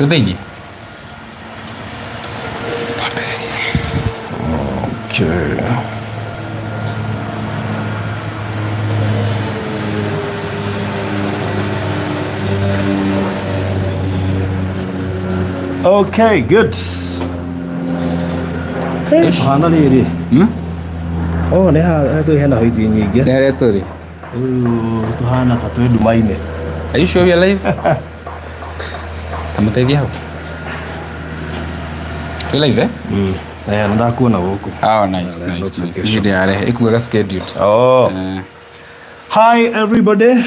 Twĩ thĩinĩ. Okay. Okay, good. Hey, Ish. hana rĩrĩ. Hmm? Oh, nĩ haha twĩ hena hoiti nyingĩ. Nĩ harĩa tũrĩ. Rĩu tũhana ta twĩ nduma-inĩ. Are you sure we are live? Ta mũteithie hau. Twĩ live, eh? Mm. Eh, nĩ ndakuona gũkũ. Oh, nice, nice, nice. Notification. Hĩndĩ yarehe ĩkuaga scheduled. Oh. Eh, Hi everybody.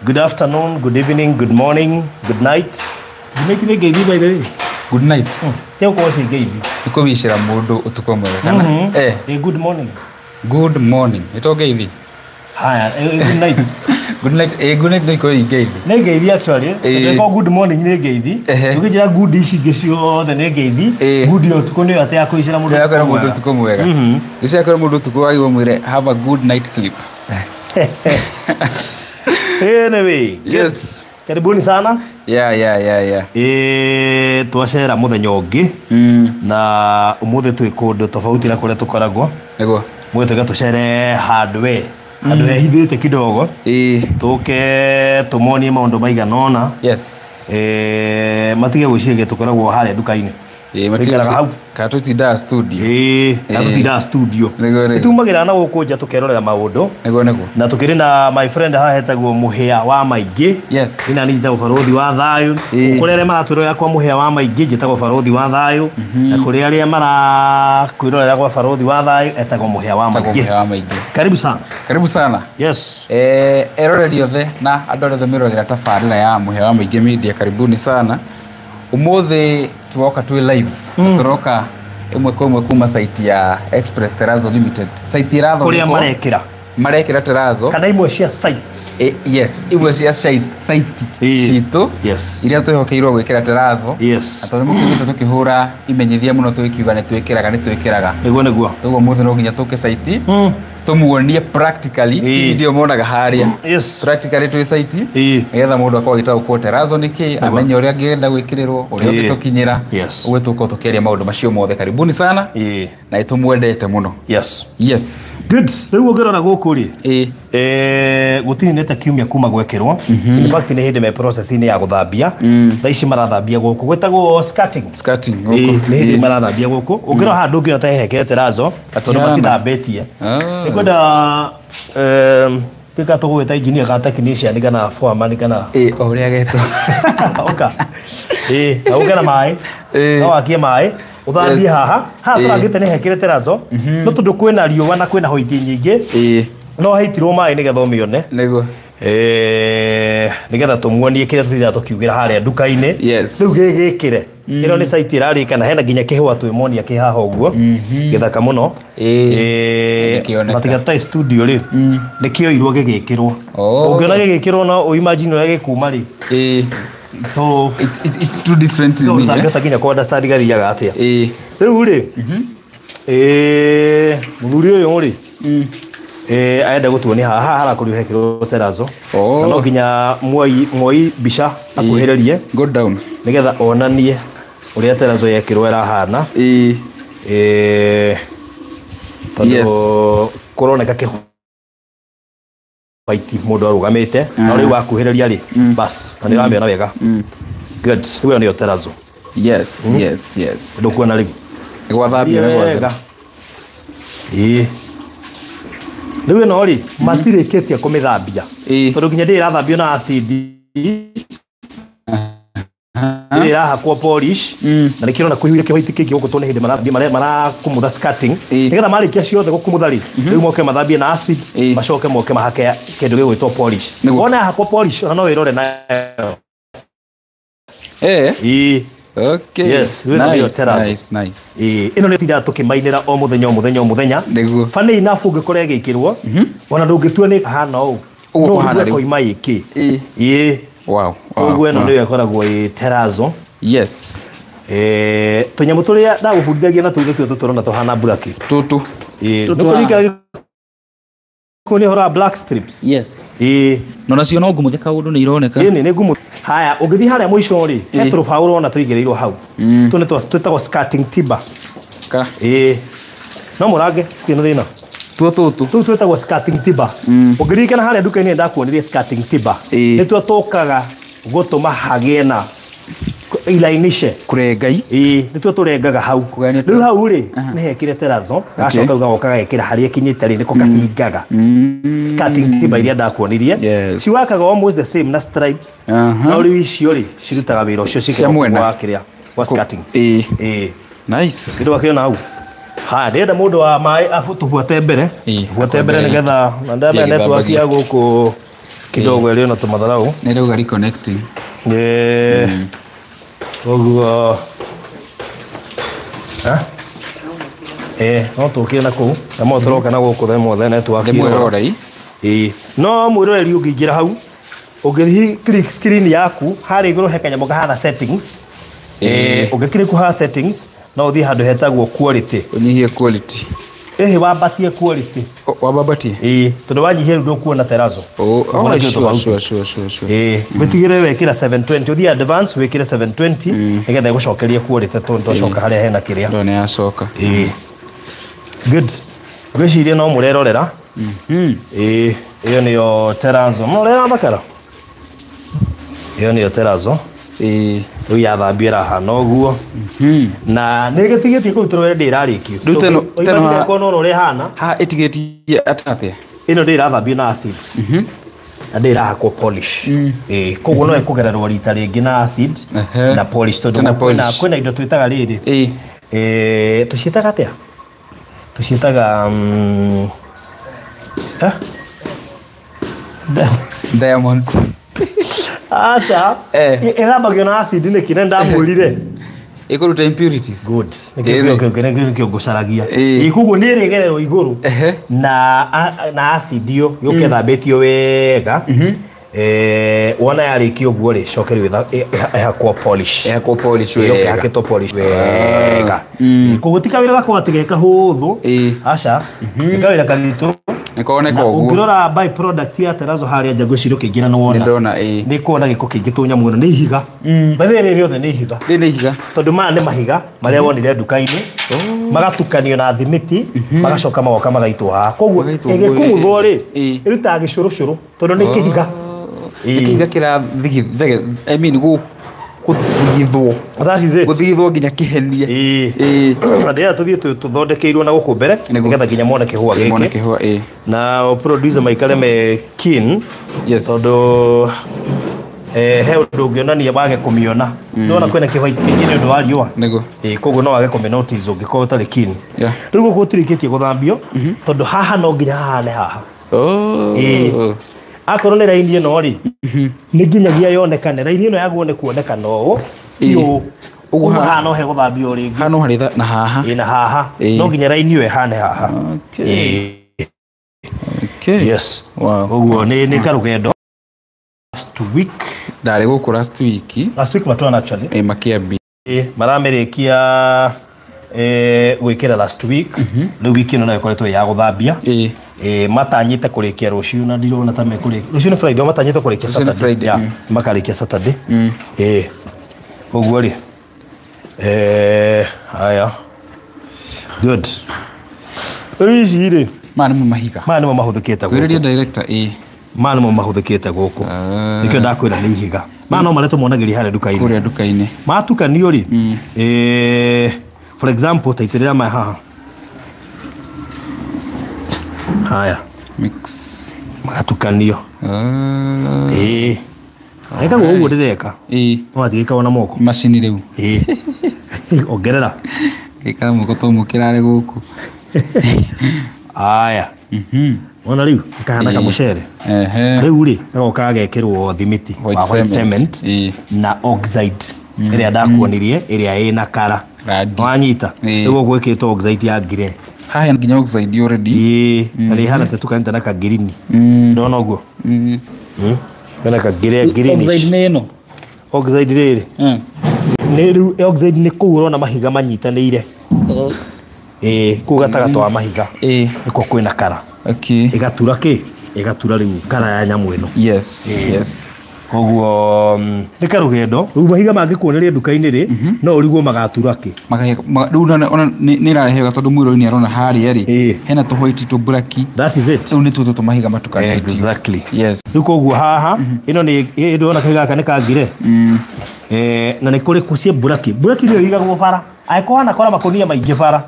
Good afternoon, good evening, good morning, good night. Good night nĩ ngeithi by the way. Good night. Te gũkorwo ci ngeithi. Nĩ kũwicĩra mũndũ ũtukũ mwega kana? Eh, Eh, good morning. good morning. Nĩ to ngeithi. Haya, good night. Good night. Eh, good night no ikorwo i ngeithi. Nĩ ngeithi actually. Eh. Ĩko good morning nĩ ngeithi. Ehe. Ũkĩnjĩra good ici ingĩ ciothe nĩ ngeithi. Eh. Good ya ũtukũ nĩyo atĩ ya kũicĩra mũndũ Nĩ yakwĩra ũtukũ mũndũ mwega. ũtukũ mwega. Mhm. Nĩ yakwĩra mũndũ ũtukũ wagĩrĩirwo mwĩre have a good night sleep. Anyway, good. Yes. Karibuni sana. Yeah. Eh, twacera mũthenya ũngĩ na ũmũthĩ twĩ kũndũ tofauti na kũrĩa tũkoragwo. Nĩguo. Mũthĩ tuge tũcere handũ we handũ hehithĩte kidogo Ĩĩ. tũke tũmonie maũndũ maigana ũna. Yes. Eh, matige gwĩciria tũkoragwo harĩa nduka-inĩ. Ĩĩ, Tũikaraga hau. Kana tũtindaga studio. Ĩĩ, na Ĩĩ. tũtindaga studio. Nĩguo, nĩguo. Nĩtumagĩra na gũkũ nja tũkerorera maũndũ Nĩguo, nĩguo. na tũkĩrĩ na my friend haha etagwo Mũhĩa wa Maingĩ. Yes. Nĩ nani njĩtagwo Barũthi wa Thayũ. Ĩĩ. Kũrĩ arĩa maratwĩrorera kwa Mũhĩa wa Maingĩ njĩtagwo Barũthi wa Thayũ. Na kũrĩ arĩa marakwĩrorera kwa Barũthi wa Thayũ etagwo Mũhĩa wa Etagwo Maingĩ. Mũhĩa wa Maingĩ. Karibu sana. Karibu sana. Yes. Eh, eroreri othe na andũ arĩa othe meroragĩra tabarĩra ya Mũhĩa wa Maingĩ Media, karibuni sana. Ũmũthĩ tuoka twĩ live. Tũroka ĩmwe kwa ĩmwe kuma site ya Express Terrazzo Limited. Site ĩrathondekwo Kũrĩa marekĩra marekĩra terrazzo. kana imwe cia sites. Yes, imwe cia site Ĩĩ. citũ Yes. iria twĩhokeirwo gwĩkĩra terrazzo. Yes. Na tondũ nĩmũkĩiguĩte tũkĩhũra imenyithia mũno tũgĩkiuga nĩ twĩkĩraga nĩ twĩkĩraga. Nĩguo nĩguo. Toguo ũmũthĩ no nginya tũke site tũmuonie practically Ĩĩ. ti video monaga harĩa. Yes. Practically twĩ site Ĩĩ. nĩgetha mũndũ akorwo agĩtaũkwo terrazzo nĩ kĩ, amenye ũrĩa angĩenda gwĩkĩrĩrwo, ũrĩa Ĩĩ. ũngĩtũkinyĩra. Yes. Ũguo tũkorwo tũkĩaria maũndũ macio mothe. Karibuni sana Ĩĩ. na nĩtũmwendete mũno. Yes. Yes. Good. Rĩu ũngĩrora gũkũ rĩ Ĩĩ. Eh, gũtininĩte kiumia kuma gwekĩrwo. In fact nĩ hĩndĩ me process-inĩ ya gũthambia. Thaa ici marathambia gũkũ gwĩtagwo skirting. Skirting Ĩĩ, gũkũ. nĩ hĩndĩ Ĩĩ. marathambia gũkũ. Ũngĩrora haha ndũngĩona ta hehekere terrazzo tondũ Hatihana. matithambĩtie. Ah. Nĩngwenda tuĩka tũgũgĩta engineer kana technician kana foreman kana Ĩĩ, o ũrĩa getwo. ũka. Ĩĩ, na ũke na maĩ. Ĩĩ. No wakie maĩ. Ũthambie Yes. haha. Haha Ĩĩ. tũrangĩte nĩ hekĩre terrazzo. No tondũ kwĩna riũa na kwĩna hoiti nyingĩ Ĩĩ. no haitirwo maĩ nĩgetha ũmĩone. Nĩguo. Eh, nĩgetha tũmuonie kĩrĩa tũthiaga tũkiugĩra harĩa nduka-inĩ. Yes. Rĩu gĩgĩkĩre ĩno nĩ site ĩrarĩka na hena nginya kĩhũa twĩmonia kĩ haha ũguo gĩthaka mũno. Ĩĩ. Eh, Gĩkĩoneka. na tiga tũtarĩ studio rĩ nĩ kĩoirwo gĩgĩkĩrwo. Oh. Ũngĩona gĩgĩkĩrwo no ũimagine ũrĩa gĩkuma rĩ. Ĩĩ. So It's too different to me. Eh? ũtangĩhota nginya kũ understand gathiaga atĩa. Ĩĩ. Rĩu rĩ eh, mũthuri ũyũ rĩ eh, arenda gũtuonia haha haha harakorirwo hekĩrwo terrazzo. Oh. Na no nginya muoi mbica akuhĩrĩrie Go down. nĩgetha onanie ũrĩa terrazzo yekĩrwo ĩrahana. Ĩĩ. Eh, tondũ Yes. kũroneka kĩhwaiti mũndũ arũgamĩte no rĩu wakuhĩrĩria rĩ bas na nĩ ũramĩona wega. Good. Rĩu ĩyo nĩyo terrazzo. Yes, yes, yes. Ndũkuona rĩu. Gwathambio nĩ Wega. gwathambio. Ĩĩ. Rĩu ĩno rĩ matirĩkĩtie kũmĩthambia Ĩĩ. tondũ nginya ndĩrĩ ĩrathambio na acid ndĩrĩ ĩrahakwo polish na nĩkĩo ũrona kũihũire kĩhwaiti kĩingĩ gũkũ tondũ nĩ hĩndĩ marathambia marakumutha skirting Ĩĩ. nĩgetha marĩkia ciothe gũkumutha rĩ rĩu moke mathambie na acid Ĩĩ. macoke moke mahake kĩndũ gĩgwĩtwo polish. Nĩguo. Wona yahakwo polish ona no wĩrore nayo. Eh. Ĩĩ. Okay. Yes, rĩu ĩno nĩyo Nice, terrazzo. nice, nice. Ĩĩ, ĩno nĩ tindaga tũkĩmainĩra o mũthenya o mũthenya o mũthenya. Nĩguo. Funny enough ũngĩkora ĩgĩkĩrwo ona ndũngĩtua nĩ kahana ũũ. Ũguo No kũhana ũigue rĩu. koima ĩkĩ. Ĩĩ. Ĩĩ. Wow. Koguo ĩno wow. nĩyo ĩkoragwo ĩ terrazzo. Yes. Eh, tũnyamũ tũrĩa ndagũbundithagia na tũu nĩtuo tũtũrona tũhana mburaki. Tũtũ. Ĩĩ, Tũtũ nĩkũririkana Kå nä hora black strips. Yes. Ĩĩ. No nacio no ngumuthe kaũndũ nĩ ironeka. Ĩni nĩ ngumu. Haya, ũngĩthiĩ harĩa mũico rĩ, he Ĩĩ. tũrũbaũ ũrona tũigĩrĩirwo hau. Tũ nĩ twĩtagwo skirting timber. Ka. Ĩĩ, no mũrange tirĩ na thĩna. Tuo tũtũ. Tũu twĩtagwo skirting timber. Ũngĩririkana harĩa nduka-inĩ ndakuonirie skirting timber. Ĩĩ. Nĩtuo tũkaga gũtũma hagĩe na ilainishe. Kũrengai. Ĩĩ, nĩtuo tũrengaga hau. Kũgayania. Rĩu hau rĩ, nĩ hekĩre terazo, gacoka rĩu gagoka gagekĩra harĩa ĩkinyĩte rĩ, nĩko kahingaga. Skirting timber iria ndakuonirie Yes. ciwakaga almost the same na stripes. Aha. No rĩu icio rĩ, cirutaga wĩra ũcio. Cia mwena. Wa kĩrĩa wa skirting. Ĩĩ. Ĩĩ. Nice. Kĩndũ wakĩona hau. Haya, ndĩrenda mũndũ wa maĩ tũbuate mbere. Ĩĩ, Tũbuate mbere mbere. nĩgetha na ndamenya Ĩĩ, network gĩthambagia. ya gũkũ kidogo ĩrĩ ona tũmatharau. Nĩ rauga reconnecting. Ĩĩ, ũguo. Ha? Ĩĩ, no tũkire na kũu na mo tũroka na gũkũ the mothe network. Ndĩ mwĩrorei. Ĩĩ, no mwĩroreri ũngĩingĩra hau, ũngĩthiĩ click screen yaku harĩa igũrũ, he kanyamũ kahana settings. Ĩĩ. Ĩĩ, ũngĩclick haha settings, no ũthiĩ handũ hetagwo quality. Ũnyihie quality. Ĩhĩ, wambatie quality. Wambatie. Ĩĩ, tondũ wanyihia rĩu ndũkuona terazo. Oh, Ũkuona oh, kĩndũ sure, tofauti. sure. Ĩĩ, wĩtigĩre wekĩra 720, ũthiĩ advance wĩkĩre 720 nĩgetha ĩgũcokerie quality, tondũ twacoka harĩa hena kĩrĩa. Ndo nĩ yacoka. Ĩĩ, good, ngwĩciria no mũrerorera. Ĩĩ, ĩyo nĩyo terazo, no ũrera thakara, ĩyo nĩyo terazo. Ĩĩ. Rĩu yathambio ĩrahana ũguo na nĩ gĩtigĩtie kũu tũrore ndĩrarĩkio. Rĩu teno kono ũrĩa ĩhana. Ha ĩtigĩtie atĩa? Ĩno ndĩrathambio na acid na ndĩrahakwo polish. Ĩĩ, koguo no ĩkũgererwo rita rĩngĩ na acid na polish tondũ Tena kwĩna polish. kwĩna indo twĩtaga rĩrĩ. Ĩĩ. Tũciĩtaga atĩa? Tũciĩtaga eh? Diamonds. Aca. Ĩthambagio na acid nĩkĩ na ndamwĩrire? Ĩkũruta impurities. Good. Ĩĩ. Nĩkĩo ngũcaragia. Ĩĩ. Ĩĩ, koguo nĩ ĩrĩgererwo igũrũ na na acid ĩyo yũke ĩthambĩtio wega. Wona yarĩkia ũguo rĩ, coke rĩu ĩhakwo polish. Ĩhakwo polish Ĩĩ, yũke wega. ĩhakĩtwo polish wega. Ĩĩ, koguo ti kawĩra gakorwo atĩ ge kahũthũ. Aca, nĩ kawĩra karitũ. Nĩkoneka Na ũguo. ũngĩrora by product ya terazo harĩa nja, ngwĩciria ũkĩingĩra nĩ Nĩ wona ndona, ĩĩ. nĩ kuona gĩko kĩingĩ tũnyamũ ĩno nĩ ihiga. By rĩrĩ rĩothe nĩ ihiga. Rĩrĩ nĩ ihiga. Tondũ maya nĩ mahiga marĩa wonire nduka-inĩ, magatukanio na thimiti, magacoka magoka magaitwo haha. Koguo Magaitwo. ĩgĩkumuthwo rĩ, ĩrutaga gĩcũrũcũrũ tondũ nĩ kĩhiga. Nĩ kĩhiga kĩrathigithege, I mean gũthigithwo. That is it. Gũthigithwo nginya kĩhenie. Ĩĩ. Ĩĩ. Na ndĩrenda tũthiĩ tũthondekeirwo na gũkũ mbere Nĩguo. nĩgetha nginya mone kĩhũa Ĩĩ, mone gĩkĩ. kĩhũa, ĩĩ. Na producer maikare me keen tondũ he ũndũ ũngĩonania wage kũmĩona. Nĩwona kwĩna kĩwhite kĩingĩ nĩ ũndũ wa riũa. Nĩguo. Ĩĩ, koguo no wage kũmĩ-notice ũngĩkorwo ũtarĩ keen. Rĩu gũkũ gũtirĩkĩtie gũthambio tondũ haha no nginya hahane haha. Ĩĩ. Akorwo nĩ raini ĩno rĩ, nĩ nginyagia yonekane raini ĩno yagwo nĩ kuonekana ũũ. Ĩĩ. Ũũ. Ũguo Ũguo haha no he gũthambio rĩngĩ. Haha no harĩ na haha. Ĩĩ, na haha. No nginya raini ĩyo ĩhane haha. Ĩĩ. Yes. Ũguo nĩ karũgendo last week. Ndarĩ gũkũ last week. Last week matwana actually. Ĩĩ, makĩambia. Ĩĩ, maramĩrĩkia gwĩkĩra last week. Rĩu wiki ĩno no ĩkoretwo ĩ ya gũthambia. Ĩĩ, matanyĩte kũrĩkia rũciũ na ndirona ta mekũrĩkia. Rũciũ nĩ Friday, matanyĩte kũrĩkia Rũciũ nĩ Saturday. Friday. Yeah, makarĩkia Saturday. Ĩĩ, ũguo rĩ, haya, good. Rĩu ici rĩ, Maya nĩmo mahiga. Maya nĩmo mahũthĩkĩte Kwĩrĩria gũkũ. Director, ĩĩ. Maya nĩmo mahũthĩkĩte gũkũ. Nĩkĩo ndakwĩra nĩ ihiga. Maya no marĩa tũmonagĩria harĩa nduka-inĩ. Kũrĩa nduka-inĩ. Matukanio rĩ, for example, taitĩrĩra maya haha. Haya. Mix. Magatukanio. Ĩĩ, ekagwo ũguo ndĩreka. No atigĩkagwo na moko. Macini rĩu. Ĩĩ, ongerera. Gĩkara moko tũmũkĩrarĩ gũkũ. Aya, wona rĩu kahana kamũcere. Rĩu rĩ, gagoka gagekĩrwo thimiti White wa white cement. cement na oxide ĩrĩa ndakuonirie, ĩrĩa ĩna kara. Rangi. Wanyita? Ĩĩ. Rĩu gwĩkĩtwo oxide ya grey. Haha hena nginya oxide already. Ĩĩ, na nĩ ĩhana ta tukanĩte na kagirini. Ndona ũguo. Bena ka grey, greenish. Oxide nĩ ĩno. Oxide rĩrĩ nĩ rĩu oxide nĩ kũu ũrona mahiga manyitanĩire. Ĩĩ, kũu gatagatĩ wa mahiga nĩkuo kwĩna kara. Okay. Ĩgatura kĩ? Ĩgatura rĩu kara ya nyamũ ĩno. Yes. Yes. Koguo nĩ karũgendo rĩu mahiga mangĩkuoneria nduka-inĩ rĩ no ũrigwo magatura kĩ. Rĩu ona nĩ ĩrarehe wega tondũ mwĩrori nĩ arona harĩa rĩ hena tũ white tũ black. That is it. Rĩu nĩ tũtũ tũmahiga matukanĩtio. Exactly. Yes. Rĩu koguo haha ĩno nĩ ndĩrona kahiga gaka nĩ kangire. Na nĩ kũrĩ kũcie buraki. Buraki nĩyo ĩigagwo bara. Angĩkorwo wanakora makũnia maingĩ bara.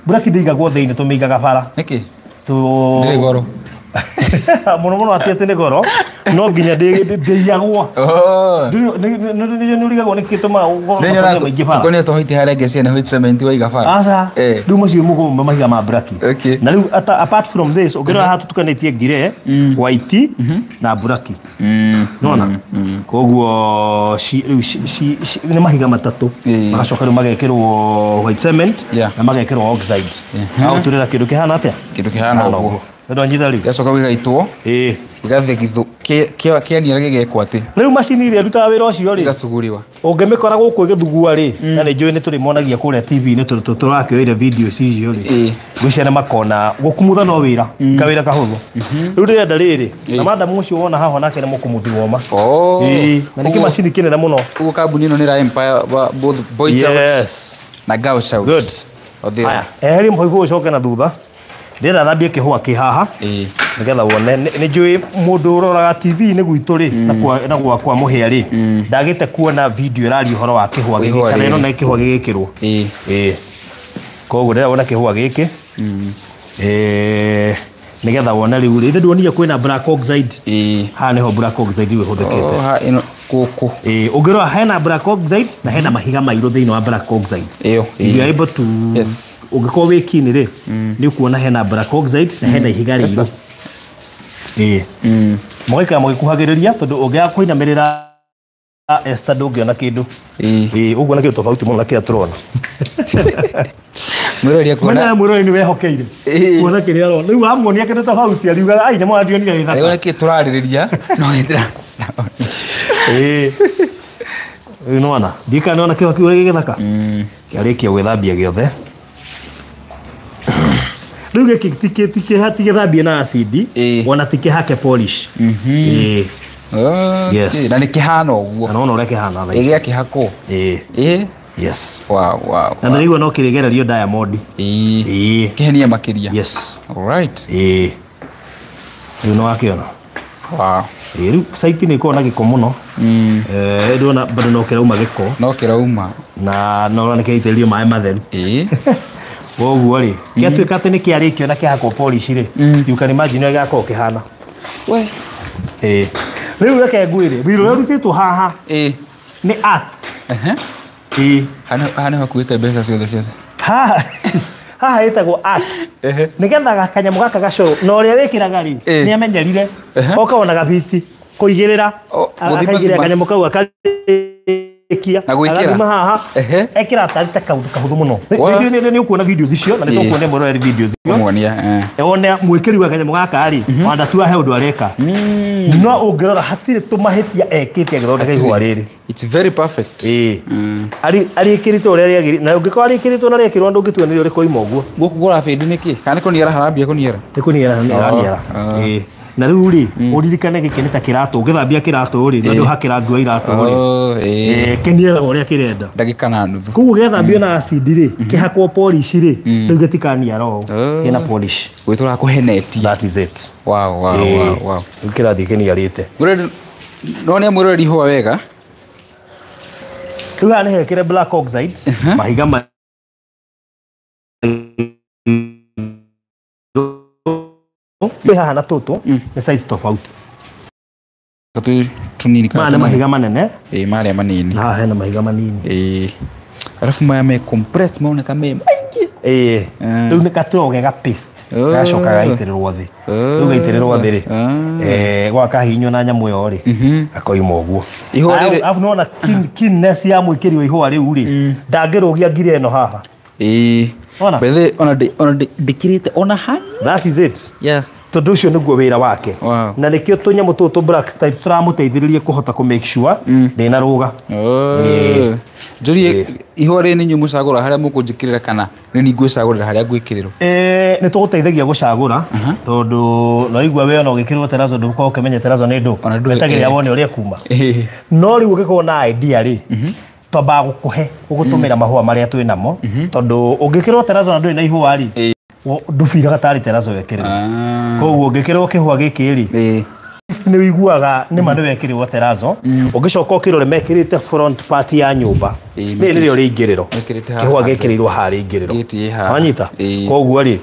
Buraki ndĩigagwo thĩinĩ tũmĩigaga bara. Nĩkĩ? Ndĩrĩ goro. Mũno mũno atĩ nĩ goro no nginya ndĩiyagwo. Nĩ ũrigagwo nĩkĩ gĩtũmaga ũkorwo maingĩ bara. Tũkonia tũ white harĩa ngeci na white cement waiga bara. Aca. Rĩu macio mũgũmba mahiga ma buraki. Na rĩu apart from this ũngĩrora haha tũtukanĩtie ngire, white na buraki. Nona? Koguo rĩu nĩ mahiga matatũ. Magacoka rĩu magekĩrwo white cement na magekĩrwo oxide. Agũturĩra kĩndũ kĩhana atĩa? Kĩndũ kĩhana ũguo. Ndonyitha rĩu. Gĩgacoka gĩgaitwo. Gĩgathegithwo kĩaniara gĩgekwo atĩ. Rĩu macini ĩrĩa ĩrutaga wĩra ũcio rĩ. Ĩgacuguriwa. Ũngĩmĩkora gũkũ ĩgĩthugua rĩ, na nĩ njũĩ nĩ tũrĩmonagia kũrĩa TV-inĩ tũrakĩoire video icio rĩ. Ngwĩciria nĩ makona gũkumutha no wĩra, kawĩra kahũthũ. Rĩu ndĩrenda rĩrĩ, na madamu ũcio wona haha nake nĩ mũkumuthi woma. Na nĩ kĩmacini kĩnene mũno. Ũguo kambuni ĩno nĩ ĩra empire both boy child. Yes. Na girl child. Good. Haya, eheria mũbaibũ ũcoke na thutha. Ndĩrenda thambie kĩhũa kĩ haha nĩgetha wone nĩ njũĩ mũndũ ũroraga TV-inĩ gwitũ rĩ na gwakwa Mũhĩa rĩ ndagĩte kuona video ĩraria ũhoro wa kĩhũa gĩkĩ kana ĩno nĩ kĩhũa gĩgĩkĩrwo. Koguo ndĩrenda wone kĩhũa gĩkĩ nĩgetha wone rĩu rĩ nduonire kwĩna black oxide. Haha nĩho black oxide ĩhũthĩkĩte. Ĩno gũkũ. Ũngĩrora hena black oxide na hena mahiga mairũ thĩinĩ wa black oxide. Ĩyo. If you are able to ũngĩkorwo wĩ keen rĩ nĩ ũkuona hena black oxide na hena ihiga rĩirũ. Mũgaikara mũgĩkuhagĩrĩria tondũ ũngĩaga kũinamĩrĩra Esther ndũngĩona kĩndũ. Ũguo na kĩndũ tofauti mũno na kĩrĩa tũrona. Mwĩrori akuona. Mena mwĩrori nĩ wehokeire. Kuona kĩrĩa arona. Rĩu wamuonia kĩndũ tofauti ariugaga ai nyamũ andionire gĩthaka. Rĩu nĩkĩ tũrarĩrĩria no gĩtira. Rĩu nĩwona. Ndiũĩ kana nĩwona kĩhũa kĩu ũrĩa gĩgĩthaka. Kĩarĩkia gwĩthambia gĩothe. Rĩu gĩkĩ tigĩthambie na acid ona tikĩhake polish. Yes. Na nĩ kĩhana ũguo. Na nĩwona ũrĩa kĩhana thaa ici. Gĩakĩhakwo. Yes. Wow, wow. Na ndĩraigua no kĩrĩgererio diamond. Kĩhenia makĩria. Yes. All right. Rĩu nĩwakĩona. Wow. Rĩu site nĩ ĩkoragwo na gĩko mũno. Ndĩrona bado no kĩrauma gĩko. No kĩrauma. Na no nĩ kĩraitĩrĩrio maĩ matheru. Koguo rĩ, gĩatuĩka atĩ nĩ kĩarĩkio na kĩhakwo polish rĩ, you can imagine ũrĩa gĩgakorwo kĩhana. We. Rĩu reke ngwĩre, wĩra ũrĩa ũrutĩtwo haha nĩ art. Haha nĩho hakuĩte mbeca ciothe ciothe. Haha ĩtagwo art. Nĩgetha kanyamũ gaka gacũrũ na ũrĩa wĩkĩraga rĩ, nĩ amenyerire. Oka ona gabiti kũigĩrĩra, akaigĩrĩra kanyamũ kau akarĩkia, agathima haha, ekĩra tarĩ ta kaũndũ kahũthũ mũno. Nĩ ũkuona videos icio na nĩ tũkuonia mwĩroreri videos icio. One mwĩkĩri wa kanyamũ gaka rĩ, Wandatua he ũndũ areka. No ũngĩrora hatirĩ tũmahĩtia ekĩte agĩthondeka ihũa rĩrĩ. It's very perfect. Arĩkĩrĩte ũrĩa rĩagĩrĩire na ũngĩkorwo arĩkĩrĩtwo na rĩekĩrwo ndũngĩtua nĩ rĩrĩkũ ima ũguo. Gũkũ kũrabĩndi nĩkĩ? Kana nĩ kũniara harambia kũniara? Nĩ kũniara haraniara. Na rĩu rĩ, ũririkane gĩkĩ nĩ ta kĩratũ, ũngĩthambia kĩratũ rĩ, na ndũhakĩra nguo iratũ rĩ. Kĩniaraga ũrĩa kĩrenda. Ndagĩka na nuthu. Koguo gĩathambio na acid rĩ, kĩhakwo polish rĩ, rĩu gĩtikaniara ũũ. Kĩna polish. Gwĩtũra kũhenetia. That is it. Wow, wow, wow, wow. Rĩu kĩrathiĩ kĩniarĩte. None mwĩroreri ihũa wega. Rĩu haha nĩ hekĩre black oxide, mahiga ma haha na tũtũ nĩ size tofauti. Tũtũ tũnini kana maya nĩ mahiga manene. Marĩa manini. Na haha hena mahiga manini. Arafu maya me compressed maoneka me maingĩ. Rĩu nĩ gatũroge ga paste. Gacoka gaitĩrĩrwo thĩ. Rĩu gaitĩrĩrwo thĩ rĩ, gwakahihinywo na nyamũ ĩyo rĩ, gakoima ũguo. Arabu nĩwona keenness ya mwĩkĩri wa ihũa rĩu rĩ, ndangĩrũgia ngiri ĩno haha. Bethe ona ndĩkĩrĩte ona hanini. That is it. Yeah. Tondũ ũcio nĩguo wĩra wake. Wow. Na nĩkĩo tũnyamũ tũtũ black types tũramũteithĩrĩria kũhota kũ make sure ndĩnarũga. Oh. Njũrie ihũa rĩrĩ nĩ inyuĩ mũcagũra harĩa mũkũnjĩkĩrĩra kana nĩ niĩ ngwĩcagũrĩra harĩa ngwĩkĩrĩrwo? Nĩ tũgũteithagia gũcagũra tondũ no igua we ona ũgĩkĩrwo terazo ndũgũkorwo ũkĩmenya terazo nĩ ndũ. Ona ndũĩ, Wetagĩrĩra eh. wone ũrĩa kuma. Ĩĩ. No rĩu ũngĩkorwo na idea rĩ, twambaga gũkũhe gũgũtũmĩra mahũa marĩa twĩ namo tondũ ũngĩkĩrwo terazo na ndũrĩ na ihũa rĩ, Ĩĩ. ndũbiraga tarĩ terazo wekĩrĩrwo. Ah. Koguo ũngĩkĩrwo kĩhũa gĩkĩ rĩ, Ĩĩ. nĩ ũiguaga nĩ ma nĩ wekĩrĩrwo terazo. Ũngĩcoka ũkĩrore mekĩrĩte front part ya nyũmba. Ĩĩ, Rĩrĩ nĩrĩo rĩingĩrĩro. Mekĩrĩte haha Kĩhũa handũ. gĩkĩrĩirwo haha rĩingĩrĩro. Gate ĩ haha. Wanyita? Ĩĩ. Koguo rĩ,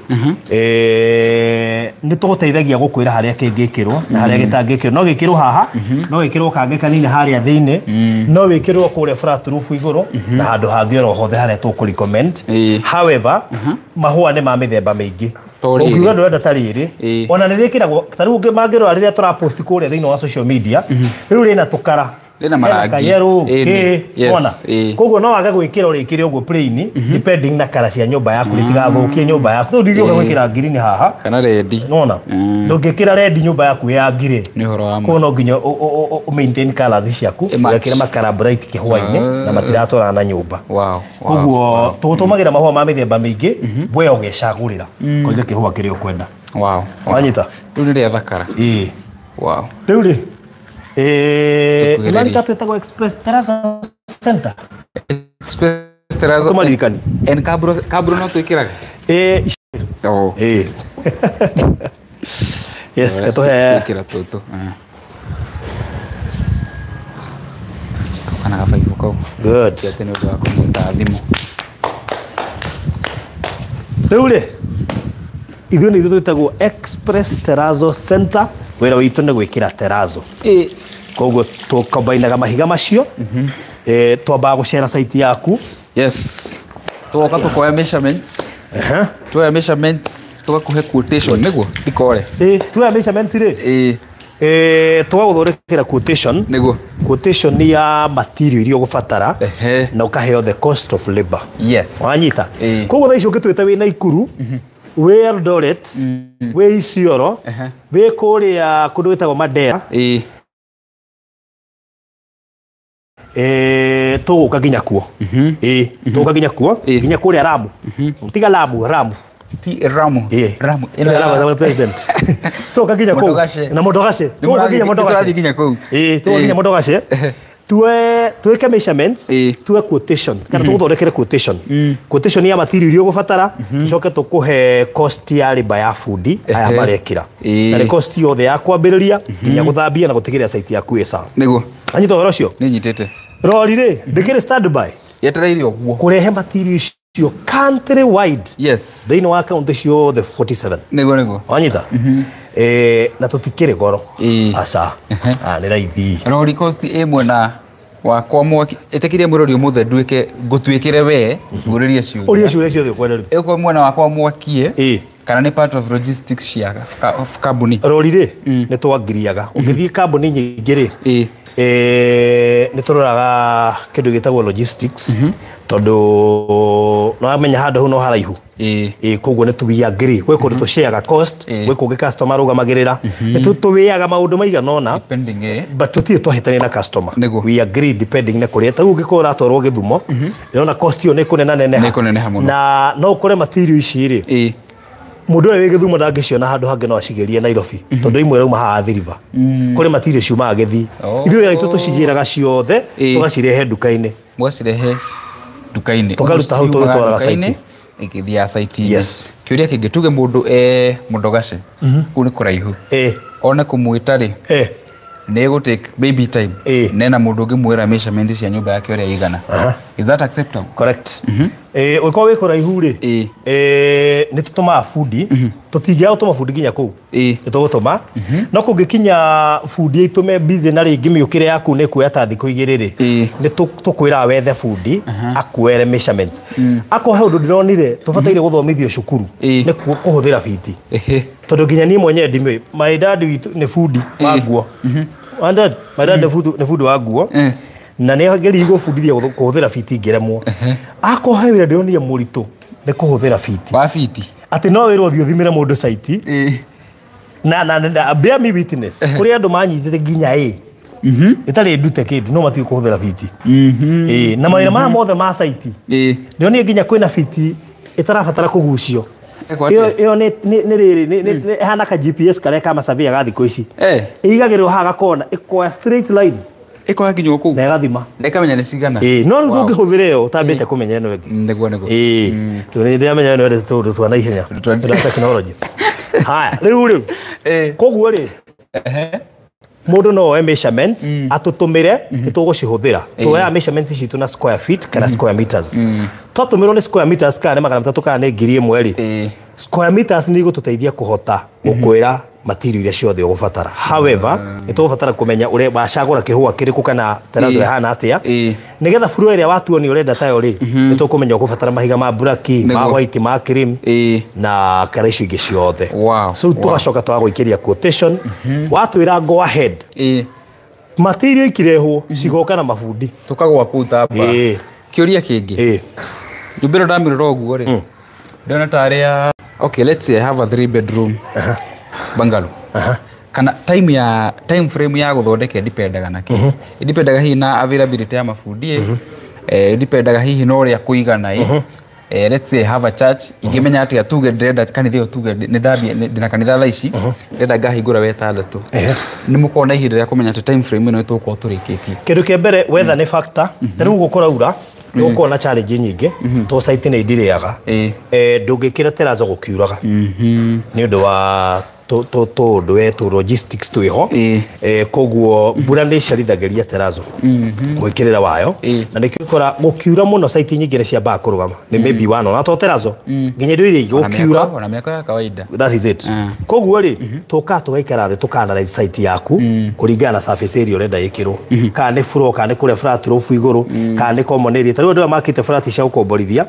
nĩ tũgũteithagia gũkwĩra harĩa kĩngĩkĩrwo na harĩa gĩtangĩkĩrwo. No gĩkĩrwo haha, no gĩkĩrwo kangĩ kanini harĩa thĩinĩ, no wĩkĩrwo kũrĩa flat roof igũrũ na handũ hangĩ oro hothe harĩa tũkũ recommend. Ĩĩ. However, mahũa nĩ ma mĩthemba mĩingĩ. To rĩrĩ. Ũngiuga ndũrenda ta rĩrĩ, Ĩĩ. ona nĩ rĩkĩragwo ta rĩu mangĩrora rĩrĩa tũrapost kũrĩa thĩinĩ wa social media, rĩu rĩna tũkara. Rĩna marangi. Kayerũ, Ĩĩ, kĩ, yes, wona. ĩĩ. Koguo no wage gwĩkĩra ũrĩkĩre ũguo plain, depending na kara cia nyũmba yaku rĩtigathũkie nyũmba yaku. Rĩu ndingĩũka Ĩĩ. gwĩkĩra ngirini haha. Kana rendi. Nona. Ndũngĩkĩra red nyũmba yaku ya ngirĩ. Nĩ ũhoro wa ma. Koguo no nginya ũ maintain colours ciaku, Ĩ match. ũgekĩra makara bright kĩhũa-inĩ na matiratwarana na nyũmba. Wow. Koguo tũgũtũmagĩra mahũa ma mĩthemba mĩingĩ, we ũgecagũrĩra kũiga kĩhũa kĩrĩa ũkwenda. Wow. Wanyita? Rĩu nĩ rĩa thakara. Ĩĩ. Wow. Rĩu rĩ, Tũkuhĩrĩrie. nĩmarika twĩtagwo Express Terrazzo Center. Express Terrazzo. Tũmaririkani. En kabro kabro no twĩkĩraga. Ĩĩ. Oh. Ĩĩ. Yes, katũhe. Twĩkĩra tũtũ. Kana gabaibũ kau. Good. Atĩ nĩ ũndũ wa kũnyita thimũ. Rĩu rĩ, ithuĩ nĩ ithuĩ twĩtagwo Express Terrazzo Center. Wĩra witũ nĩ gwĩkĩra terrazzo. Ĩĩ. Koguo tũkombainaga mahiga macio. Twambaga gũcera site yaku. Yes. Tũgoka tũkoya measurements. Tuoya measurements tũgakũhe quotation nĩguo ndikore. Ĩĩ, tuoya measurement rĩ. Ĩĩ. Tũgagũthondekera quotation. Nĩguo. Quotation ya material iria ũgũbatara Ehe. na ũkaheo the cost of labor. Yes. Wanyita? Ĩĩ. Koguo thaa ici ũngĩtwĩta wĩ Naikuru, wĩ Eldoret, wĩ Isiolo, wĩ kũrĩa kũndũ gwĩtagwo Mandera, Ĩĩ. Tũgũka nginya kuo. Ĩĩ, tũgũka nginya kuo, Ĩĩ. nginya kũrĩa Lamu. Tiga Lamu, Ramu. Ti Ramu. Ĩĩ. Ramu. Ĩno Lamu president. Tũgũka nginya kũu. Modogashe. Na Modogashe. Tũgũka nginya Modogashe. Tũrathiĩ nginya kũu. Ĩĩ, tũgũka nginya Modogashe. Tuwe tuweke measurements, Ĩĩ. tuwe quotation kana tũgũthondekere quotation. Quotation ya material iria ũgũbatara, tũcoke tũkũhe cost ya labor ya bundi aya Ehe. marekĩra. Ĩĩ. Na nĩ cost yothe ya kwambĩrĩria nginya gũthambia na gũtigĩrĩra site yaku ĩ sawa. Nĩguo. Anyita ũhoro ũcio? Nĩ nyitĩte. Rori rĩ, ndĩkĩrĩ standby Yetereire ũguo. kũrehe material icio country wide Yes. thĩinĩ wa kaunti ciothe 47. Nĩguo nĩguo. Wanyita? Na tũtikĩrĩ goro. Ĩĩ. Aca. Ah, nĩ raithi. Rori cost ĩ mwena wakwa mwaki ĩtĩkĩrie mũrori ũmũthĩ nduĩke ngũtuĩkĩre we ngũrĩrie ciũria. Ũria ciũria ciothe ũkwenda rĩu. Ĩko mwena wakwa mwakie Ĩĩ. kana nĩ part of logistics cia kambuni. Rori rĩ, nĩ twangiriaga. Ũngĩthiĩ kambuni nyingĩ rĩ, Ĩĩ. Nĩ tũroraga kĩndũ gĩtagwo logistics tondũ no wamenya handũ hau no haraihu. Ĩĩ. Ĩĩ, koguo nĩ tũwiagiri gwĩ kũndũ tũshareaga cost, Ĩĩ. gwĩ kũngĩ customer arũgamagĩrĩra. Nĩ tũwĩaga maũndũ maigana ũna. Depending ĩ. But tũtirĩ twahĩtania na customer. Nĩguo. We agree depending na kũrĩa. Ta rĩu ũngĩkorwo ũratwarwo Gĩthumo, ndĩrona cost ĩyo nĩ kũnena neneha. Nĩ ĩkũneneha mũno. Na no ũkore material ici rĩ, Ĩĩ. mũndũ ũrĩa wĩ Gĩthumo ndangĩciona handũ hangĩ no acigĩrie Nairobi tondũ imwe rauma haha Athi River. Kũrĩ material ciumaga Gĩthii. Oh. Ithuĩ wĩra witũ tũcigĩraga ciothe, Ĩĩ. tũgacirehe nduka-inĩ. Mũgacirehe nduka-inĩ. Tũkaruta hau Ciumaga tũgĩtwaraga nduka-inĩ, site. ĩgĩthiaga site-inĩ. Yes. Kĩũria kĩngĩ tuge mũndũ e Modogashe kũu nĩ kũraihu. Ĩĩ. One kũmwĩta rĩ, Ĩĩ. nĩ ĩgũ take maybe time. Ĩĩ. Nena mũndũ ũngĩmwĩra measurement cia nyũmba yake ũrĩa igana. Is that acceptable? Correct. Ũngĩkorwo wĩ kũraihu rĩ, Ĩĩ. nĩ tũtũmaga bundi. Tũtingĩaga gũtũma bundi nginya kũu. Ĩĩ. Nĩ tũgũtũma. No kũngĩkinya bundi aitũme busy na rĩngĩ mĩũkĩre yaku nĩ kuoya ta thikũ igĩrĩ rĩ, Ĩĩ. nĩ tũkwĩraga wethe bundi akuoere measurements. Akorwo he ũndũ ndĩronire tũbataire gũthomithio cukuru Ĩĩ. nĩ kũhũthĩra biti. Ehe. Tondũ nginya niĩ mwenyewe ndimĩũĩ. My dad witũ nĩ bundi wa Ĩĩ. nguo. My dad, my dad nĩ bundi wa nguo. Na nĩ ageririe gũbundithia kũhũthĩra biti ngĩremwo. Akorwo he wĩra ndĩronire mũritũ nĩ kũhũthĩra biti. Wa biti. Atĩ no wĩrwo ũthiĩ ũthimĩre mũndũ site. Ĩĩ. Na bear me witness. Kuri andu manyitite nginya ĩ ĩtarĩ ndute kĩndũ no matiũĩ kũhũthĩra fiti. Ĩĩ na mawĩra maya mothe ma site. Ndĩronire nginya kwĩna fiti ĩtarabatara kũgucio. Ĩyo nĩ rĩrĩ nĩ ĩhana ka GPS karĩa ka masurveyor ga thikũ ici. Ĩigagĩrĩrwo haha gakona ĩkoya straight line. Ĩkoya nginya kũu. Na ĩgathima. Na ĩkamenya nĩ cigana. Ĩĩ no rĩu ndũngĩhũthĩra ĩyo ũtambĩte kũmenya ĩno ĩngĩ. Nĩguo nĩguo. Ĩĩ tondũ nĩ ndĩramenya ĩno ĩrĩ tũndũ twa naihenya. Twa tekinoronjĩ. Haya rĩu rĩ koguo rĩ mũndũ no oe measurements atũtũmĩre nĩtũgũcihũthĩra. Tuoyaga measurements citũ na square feet kana square meters. Twatũmĩrwo nĩ square meters kana nĩ 300 kana nĩ 1000 rĩ, square meters nĩ igũtũteithia kũhota gũkwĩra material iria ciothe ũgũbatara. However, nĩtũgũbatara kũmenya ũrĩa wacagũra kĩhũa kĩrĩkũ kana terrazzo ĩhana atĩa, nĩgetha floor ĩrĩa watuo nĩ ũrenda tayo rĩ, nĩtũkũmenya ũgũbatara mahiga ma black, ma white, ma cream na kara icio ingĩ ciothe. So tũgacoka twagũikĩria quotation, watwĩra go ahead. Material ikirehwo cigoka na mabundi. Tũkagwa kũu tamba. Kĩũria kĩngĩ. Nyũmba ĩno ndamĩrora ũguo rĩ, ndĩrona tarĩ ya, okay, let's say I have a 3 bedroom bungalow. Kana time ya time frame ya gũthondeka ĩdipendaga na kĩ? Ĩdipendaga hihi na availability ya mabundi, ĩdipendaga hihi na ũrĩa kũigana. Let's say I have a church, ingĩmenya atĩa tuge ndĩrenda kanitha ĩyo, tuge nĩ ndambia ndĩna kanitha thaa ici, ndĩrenda ngahingũra wetandatũ. Nĩ mũkorwo na ihinda rĩa kũmenya atĩ time frame ĩno nĩtũgũkorwo tũrĩkĩtie. Kĩndũ kĩa mbere weather nĩ factor. Ta rĩu gũkũraura nĩ gũkorwo na challenge nyingĩ tondũ site nĩ indirĩaga. Ndũngĩkĩra terrazzo gũkiuraga nĩ ũndũ wa tũũndũ we tũ logistics twĩho. Koguo mbura nĩ ĩcerithagĩria terrazzo mwĩkĩrĩre wayo, na nĩkĩo ũkora gũkiura mũno site nyingĩ nĩ ciambaga kũrũgama nĩ maybe one ona to terrazzo nginya indo iria ingĩ gũkiura ona mĩako ya kawaida. That is it. Koguo rĩ, tũkaga tũgaikara thĩ tũka analyze site yaku kũringana na surface area ũrenda ĩkĩrwo, kana nĩ floor, kana nĩ kũrĩa flat roof igũrũ, kana nĩ common area. Ta rĩu andũ aya makĩte flat cia gũkomborithia,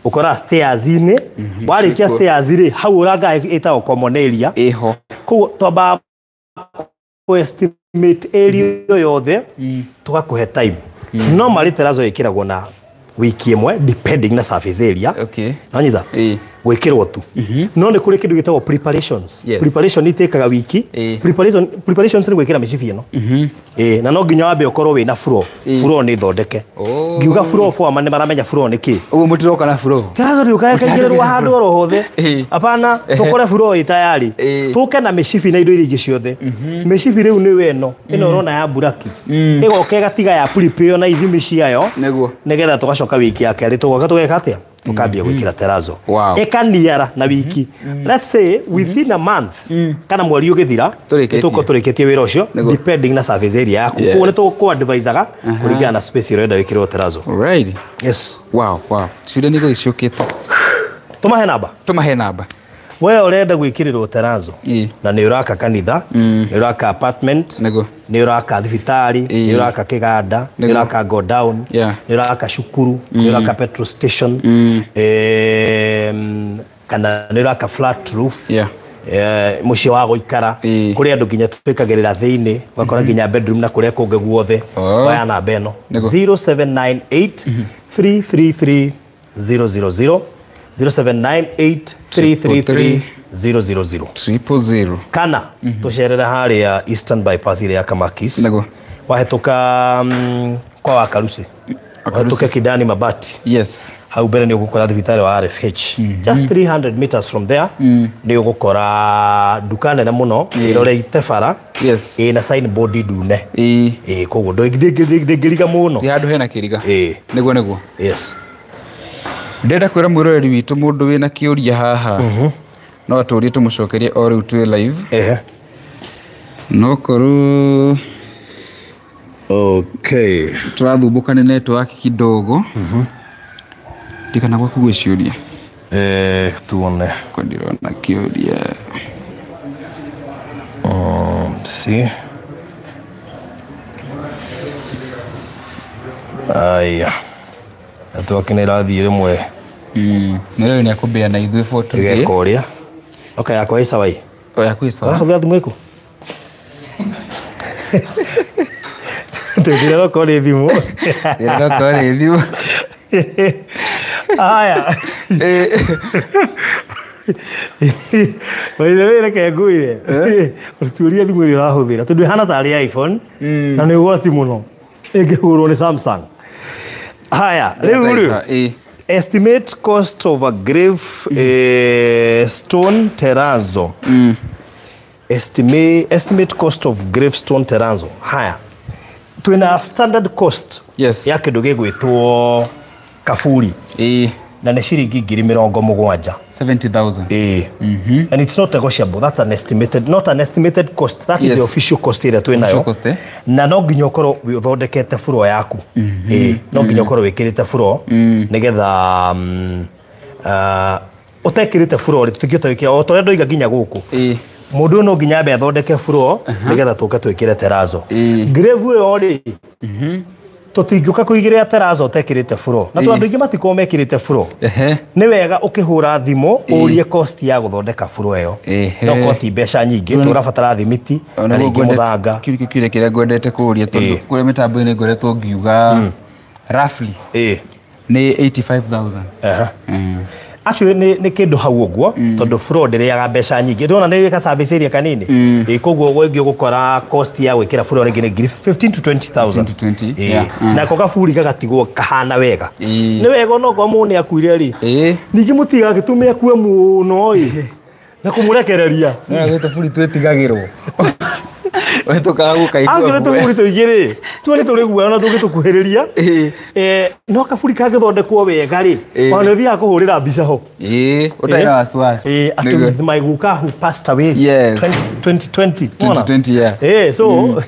ũkora stairs-inĩ, warĩkia stairs rĩ, hau ũranga ĩtagwo common area. Ĩho. Koguo twambaga kũ estimate area yothe, tũgakũhe time. Normally terrazzo ĩkĩragwo na wiki ĩmwe depending na surface area. Nanyita gwĩkĩrwo tu, no nĩ kũrĩ kĩndũ gĩtagwo preparations. Preparation itĩkaga wiki. Preparations nĩ gwĩkĩra mĩcibi ĩno. Na no nginya wambe ũkorwo wĩna floor. Floor nĩ thondeke. Ngiuga floor, foreman nĩ maramenya floor nĩ kĩ. Ũguo mũtiroka na floor. Terrazzo rĩũkaga ĩkaigĩrĩrwo handũ oro hothe. Hapana, tũkore floor ĩ tayari. Tũke na mĩcibi na indo iria ingĩ ciothe. Mĩcibi rĩu nĩ ĩno ĩno ũrona ya buraki, ĩgoka ĩgatiga ya prepare na ithimi ciayo, nĩgetha tũgacoka wiki ya kerĩ tũgoka tũgeka atĩa, tukambia gwĩkĩra terrazzo. Ĩkaniara na wiki, let's say within a month kana mweri ũgĩthira, nĩtũgũkorwo tũrĩkĩtie wĩra ũcio depending na surface area yaku. Koguo nĩtũgũkũ advisaga kũringana na space ĩrĩa ũrenda wĩkĩrwo terrazzo. Alright. Yes. Wow. Ciũria nĩ igũthiĩ ciũkĩte. Tũmahe namba. Tũmahe namba. We ũrenda gwĩkĩrĩrwo terrazzo na nĩ ũraka kanitha, nĩ ũraka apartment, nĩ ũraka thibitarĩ, nĩ ũraka kĩganda, nĩ ũraka godown, nĩ ũraka cukuru, nĩ ũraka petrol station, kana nĩ ũraka flat roof, mũciĩ wa gũikara, kũrĩ andũ nginya twĩkagĩrĩra thĩinĩ, ũgakora nginya bedroom na kũrĩa kũngĩ guothe. Oya namba ĩno, 0798 333 000, 0798 333 000. 000. Kana tũcerere harĩa Eastern Bypass ĩrĩa ya Kamakis. Wahĩtũka kwa Wakarusi, wahĩtũke Kidani Mabati, hau mbere nĩ ũgũkora thibitarĩ wa RFH. Just 300 meters from there nĩ ũgũkora nduka nene mũno ĩroreite bara, ĩna signboard ndune. Ĩĩ, koguo ndĩngĩriga mũno. Ti handũ hena kĩriga. Ĩĩ. Nĩguo nĩguo. Yes. Ndĩrenda kwĩra mwĩroreri witũ, mũndũ wĩna kĩũria haha no atũrie tũmũcokerie o rĩu twĩ live. No korwo tũrathumbũka nĩ network kidogo, ndikana gwaku gwĩ ciũria. Tuone. Kwa ndĩrona kĩũria. See. Aya. Network nĩ ĩrathiĩ rĩmwe. Mwĩroreri nĩ akũmbĩra na ithuĩ for today. Ĩgeka ũrĩa. Okay, yakwa ĩ sawa ĩ. O yaku ĩ sawa. Ũrahũthĩra thimũ ĩrĩkũ? Tũthire okorwo nĩ thimũ. Ndĩrona okorwo nĩ thimũ. Aya. By the way, reke ngwire. Ũtuĩria thimũ ĩrĩa ũrahũthĩra tondũ ĩhana tarĩ iPhone na nĩ ũgwati mũno ĩngĩhũrwo nĩ Samsung. Haya, rĩu rĩ estimate cost of a grave stone terrazzo. Estimate cost of gravestone terrazzo. Haya, twina standard cost ya kĩndũ gĩgwĩtwo kaburi na nĩ ciringi 70,000. 70,000. And it's not negotiable. That's an estimated, not an estimated cost. That is the official cost ĩrĩa twĩ nayo. Na no nginya ũkorwo ũthondekete floor yaku. No nginya ũkorwo wĩkĩrĩte floor nĩgetha ũtekĩrĩte floor tũtingĩhota gwĩkĩra o ta ũrĩa ndoiga nginya gũkũ. Mũndũ no nginya ambe athondeke floor nĩgetha tũke twĩkĩre terrazzo. Grave ĩyo rĩ tũtingĩũka kũigĩrĩra terrazzo ũtekĩrĩte floor. Na tondũ andũ aingĩ matikoragwo mekĩrĩte floor. Nĩ wega ũkĩhũra thimũ ũrie cost ya gũthondeka floor ĩyo. No koti mbeca nyingĩ tũrabatara thimiti na rĩngĩ mũthanga. Kĩu nĩkĩo kĩũria kĩrĩa ngwendete kũũria tondũ kũrĩa mĩtambo-inĩ ngoretwo ngiuga roughly nĩ 85,000. Actually nĩ kĩndũ hau ũguo tondũ floor ndĩrĩaga mbeca nyingĩ. Ndĩrona nĩ ĩka service area kanini. Koguo ũngĩ ũgũkora cost ya gwĩkĩra floor rĩngĩ nĩ 15 to 20,000. Nako kaburi gagatigwo kahana wega. Nĩ wega onokorwo mũndũ nĩ akuire rĩ. Ningĩ mũtigagĩtũme akue mũno ĩ. Na kũmũrekereria. No gwĩ tũburi twĩtigagĩrwo. We tũkaga gũkaigua. Angĩkorwo tũburi tũingĩ rĩ, tuo nĩ tũrĩ guoya na tũngĩtũkuhĩrĩria. No kaburi kangĩthondekwo wega rĩ, ona nĩ ũthiaga kũhũrĩra mbica ho. Ũtarĩ na wasiwasi. Atĩ my guka who passed away 2020. 2020, yeah. So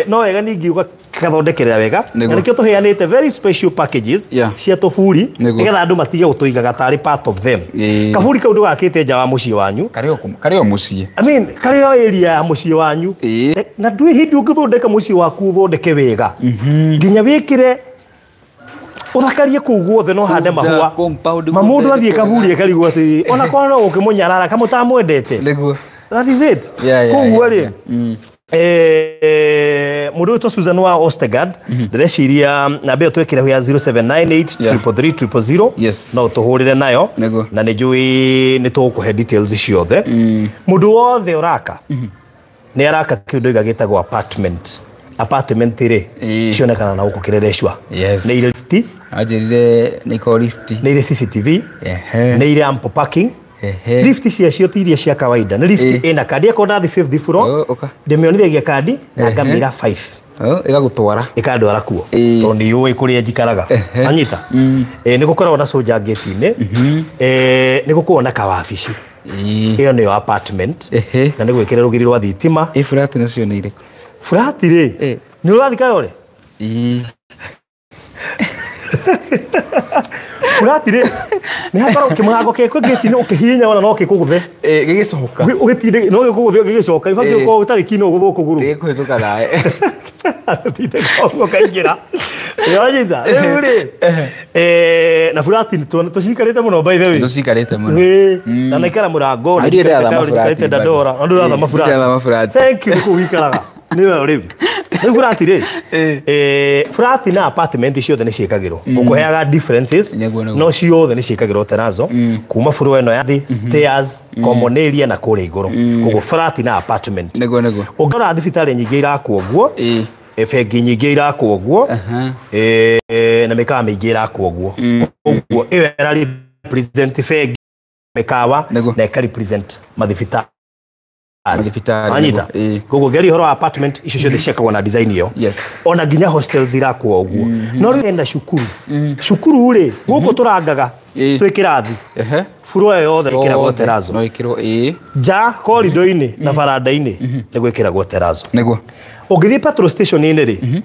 no wega ningiuga gathondekerera wega. Na nĩkĩo tũheanĩte very special packages cia tũburi nĩgetha andũ matige gũtũigaga tarĩ part of them. Kaburi kau ndũgakĩte nja wa mũciĩ wanyu. Karĩ o mũciĩ. I mean, karĩ o area ya mũciĩ wanyu. Na ndwĩ hĩndĩ ũngĩthondeka mũciĩ waku ũthondeke wega. Nginya wĩkĩre ũthakarie kũu guothe no hande mahũa. Ma mũndũ athiĩ kaburi akarigwo atĩ ona korwo no ũkĩmũnyarara kamũtamwendete. That is it. Koguo rĩ mũndũ ũyũ Susan wa Ostergaard ndĩreciria namba ĩyo twekĩre ho ya 0798 333 000 no tũhũrĩre nayo na nĩ njũĩ nĩ tũgũkũhe details ciothe. Mũndũ wothe ũraka nĩ araka kĩndũ gĩtagwo apartment. Apartment rĩ cionekana na gũkũ Kĩrĩrĩcua. Nĩ irĩ lift. Anjĩrire nĩ ikoragwo lift. Nĩ irĩ CCTV. Nĩ irĩ ample parking. Lift ciacio ti iria cia kawaida. Nĩ lift ĩna kandi akorwo ndathi fifth floor ndĩmĩonithagia kandi na ngamĩra 5. Ĩgagũtwara. Ĩkandwara kuo. Tondũ nĩ yũĩ kũrĩa njikaraga. Anyita. Nĩ gũkoragwo na soldier gate-inĩ. Nĩ gũkoragwo na kawabici. Ĩyo nĩyo apartment. Na nĩ gwĩkĩra rũgiri rwa thitima. Flat nacio nĩ irĩkũ? Flat rĩ nĩ ũrathiĩ Kayore? Flat rĩ nĩ hakoragwo kĩmũrango kĩ gate-inĩ ũkĩhihinya ona no gĩkũgũthe. Gĩgĩcoka. Ũgĩtinde no gĩkũgũthe gĩgĩcoka. Ibatiĩ gũkorwo ũtarĩ keen ũgũthwo kũgũrũ. Gĩkũhĩtũka nawe. Tinde koguo kaingĩra. Wanyita. Rĩu rĩ na flat tũcikarĩte mũno by the way. Tũcikarĩte mũno. Na naikara mũrango na njikarĩte Dandora. Na ndũrathama flat. Thank you kũu wikaraga. Nĩwe rĩu. Rĩu flat rĩ flat na apartment ciothe nĩ ciĩkagĩrwo. Ngũkũheaga differences no ciothe nĩ ciĩkagĩrwo terrazzo kuma floor ĩno ya thĩ, stairs, common area na kũrĩa igũrũ. Koguo flat na apartment. Nĩguo nĩguo. Ũngĩrora thibitarĩ nyingĩ irakwo ũguo, bengi nyingĩ irakwo ũguo, na mĩkawa mĩingĩ irakwo ũguo. Koguo ĩyo ĩra represent bengi, mĩkawa na ĩka represent mathibitarĩ. Anyita. Koguo ngeri ũhoro wa apartment icio ciothe ciakagwo na design ĩyo. Ona nginya hostels irakwo ũguo. No rĩu hena cukuru. Cukuru rĩ gũkũ tũrangaga twĩ kĩrathi. Floor yothe ĩkĩragwo terrazzo. No ĩkĩrwo nja corridor-inĩ na baranda-inĩ nĩ gwĩkĩragwo terrazzo. Nĩguo. Ũngĩthiĩ petrol station-inĩ rĩ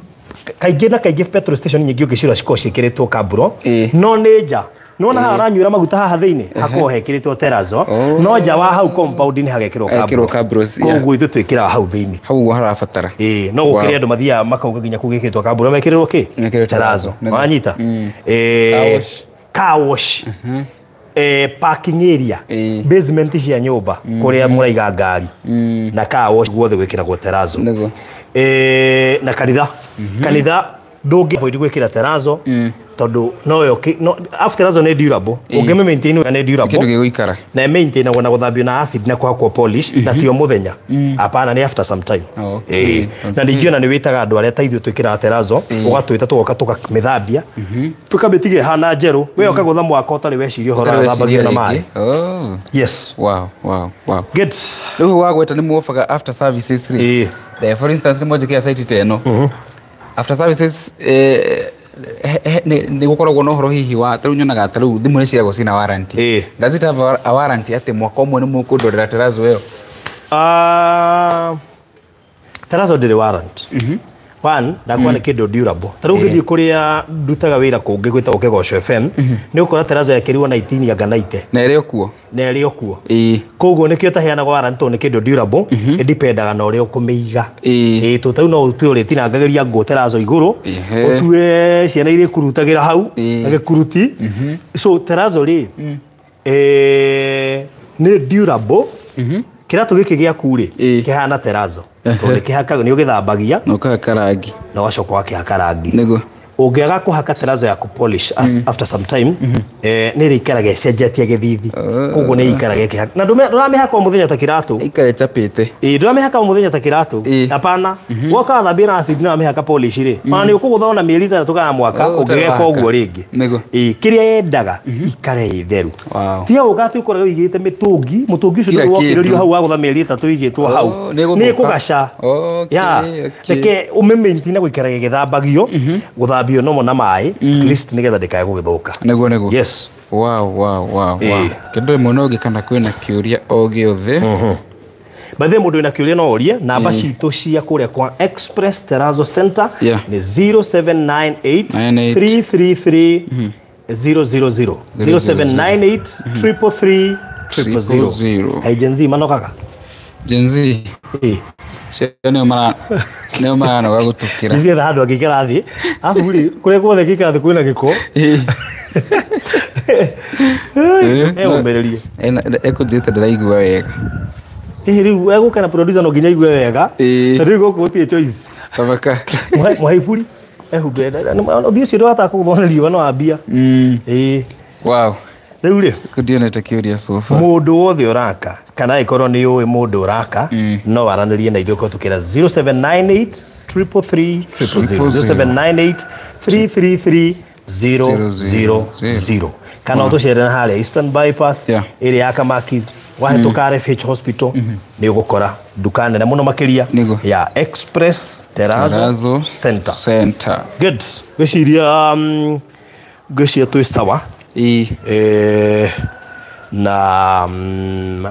kaingĩ na kaingĩ petrol station nyingĩ ũngĩcirora cikoragwo ciĩkĩrĩtwo kaburo no nĩ nja. Nona haha aranyuĩra maguta haha thĩinĩ hakoragwo hekĩrĩtwo terrazzo no nja wa hau compound nĩ hagekĩrwo kaburo. Koguo ithuĩ twĩkĩraga hau thĩinĩ. Hau ũguo harabatara. No gũkĩrĩ andũ mathiaga makauga nginya kũu gĩkĩrĩtwo kaburo mekĩrĩrwo kĩ? Terrazzo. Wanyita. Car wash. Parking area. Basement cia nyũmba kũrĩa mũraiga ngari na car wash guothe gwĩkĩragwo terrazzo. Na kanitha. Kanitha ndũngĩ avoid gwĩkĩra terrazzo Tondũ no no after terrazzo nĩ durable. Ũngĩmĩ maintain nĩ durable. Kĩndũ gĩgũikara. Na maintainagwo na gũthambio na acid na kũhakwo polish na ti o mũthenya. Hapana, nĩ after some time. Okay. Na ningĩ ona nĩ wĩtaga andũ arĩa ta ithuĩ twĩkĩraga terrazzo, ũgatwĩta tũgoka tũkamĩthambia, tũkamĩtiga ĩhana njerũ. We ũkagũtha mwaka ũtarĩ weciria ũhoro wa gũthambagio na maĩ. Oh. Yes. Wow, wow, wow. Good. Rĩu wagweta nĩ muobaga after services rĩ. For instance, nĩ mwanjĩkĩra site ta ĩno. After services nĩ gũkoragwo na ũhoro hihi wa tarĩu nyonaga tarĩu thimũ nĩ ciagwo cina warranty. Does it have a warranty atĩ mwaka ũmwe nĩ mũkũndorera terrazzo ĩyo? Terrazzo ndĩrĩ warrant. One, ndakwa nĩ kĩndũ durable. Tarĩu ũngĩthiĩ kũrĩa ndutaga wĩra kũngĩ gwĩtagwo Kĩgoco FM, nĩ ũkora terrazzo yekĩrirwo 19 anga 90. Na ĩrĩ o kuo. Na ĩrĩ o kuo. Koguo nĩkĩo ĩtaheanagwo warrant tondũ nĩ kĩndũ durable, ĩdipendaga na ũrĩa ũkũmĩiga. Tondũ tarĩu no ũtue ũrĩtinangagĩria ngũ terrazzo igũrũ, ũtue ciana iria ikurutagĩra hau na gĩkuruti. So terrazzo rĩ, nĩ durable. Kĩratũ gĩkĩ gĩaku rĩ, kĩhana terrazzo. Tondũ kĩhakagwo nĩ ũgĩthambagia na ũkahaka rangi. Na ũgacoka ũgakĩhaka rangi. Nĩguo. Ũngĩaga kũhaka terrazzo yaku polish after some time, nĩ ĩrĩikaraga ĩcenjetie gĩthithi. Koguo nĩ ĩikaraga ĩkĩhaka. Na ndũramĩhaka o mũthenya ta kĩratũ. Ĩikare ĩchapĩte. Ndũramĩhaka o mũthenya ta kĩratũ. Hapana. Woka wathambia na acid na wamĩhaka polish rĩ, ona nĩ ũkũgũtha ona mĩeri 6 kana mwaka ũngĩgeka ũguo rĩngĩ. Kĩrĩa yendaga ikare ĩ theru. Tiga gũka atĩ ũkorage ũigĩte mĩtũngi, mũtũngi ũcio ndũrĩ wokĩrĩrio hau wagũtha mĩeri 3 ũigĩtwo hau. Nĩ ĩkũgaca. Reke ũmĩ-maintain na gũikaraga ĩgĩthambagio, gũthambio nomo na maĩ, at least nĩgetha ndĩkae gũgĩthũka. Nĩguo, nĩguo. Yes. Wow, wow, wow, wow. Kĩndũ ĩmwe no ũngĩ kana kwĩna kĩũria o gĩothe. By the way, mũndũ wĩna kĩũria no orie, namba citũ cia kũrĩa kwa Express Terrazzo Center nĩ 0798 333 000. 0798 333 000. Hey, Gen Z manogaga? Gen Z. Nĩo maranoga gũtũkĩra. Ithuĩ etha handũ angĩikara thĩ. Arabu rĩ, kũrĩa guothe angĩikara thĩ kwĩna gĩko. Eũmĩrĩrie. Ekũnjĩrĩte ndĩraigua wega. Rĩu egũka na producer no nginya aigue wega. Tondũ rĩu gũkũ gũtirĩ choice. Tabaka. Mũhaiburi. Ehumbe. Ũthiũ ũcio ndũrataga kũgũthwo nĩ riũa no wambia. Wow. Rĩu rĩ, ndionete kĩũria so far. Mũndũ wothe ũraka kana angĩkorwo nĩ ũĩ mũndũ ũraka, no aranĩrie na ithuĩ kũhetũkĩra 0798 333 000. 0798 333 000. Kana ũtũcerere harĩa Eastern Bypass, ĩrĩa ya Kamakis, wahĩtũka RFH Hospital, nĩ ũgũkora nduka nene mũno makĩria ya Express Terrazzo Center. Good. Ngwĩciria ngwĩciria twĩ sawa. Na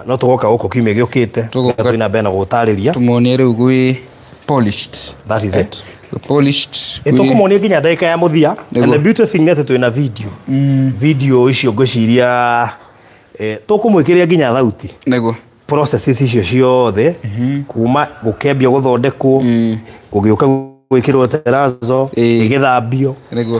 no tũgoka gũkũ kiumia gĩũkĩte, twĩna mbere na gũtarĩria. Tũmonie rĩu gwĩ polished. That is it. Polished. Tũkũmonia nginya ndagĩka ya mũthia. And the beauty thing nĩ atĩ twĩna video. Video icio ngwĩciria tũkũmwĩkĩria nginya thauti. Nĩguo. Processes icio ciothe kuma gũkĩambia gũthondekwo, gũgĩũka gwĩkĩrwo terrazzo, ĩgĩthambio,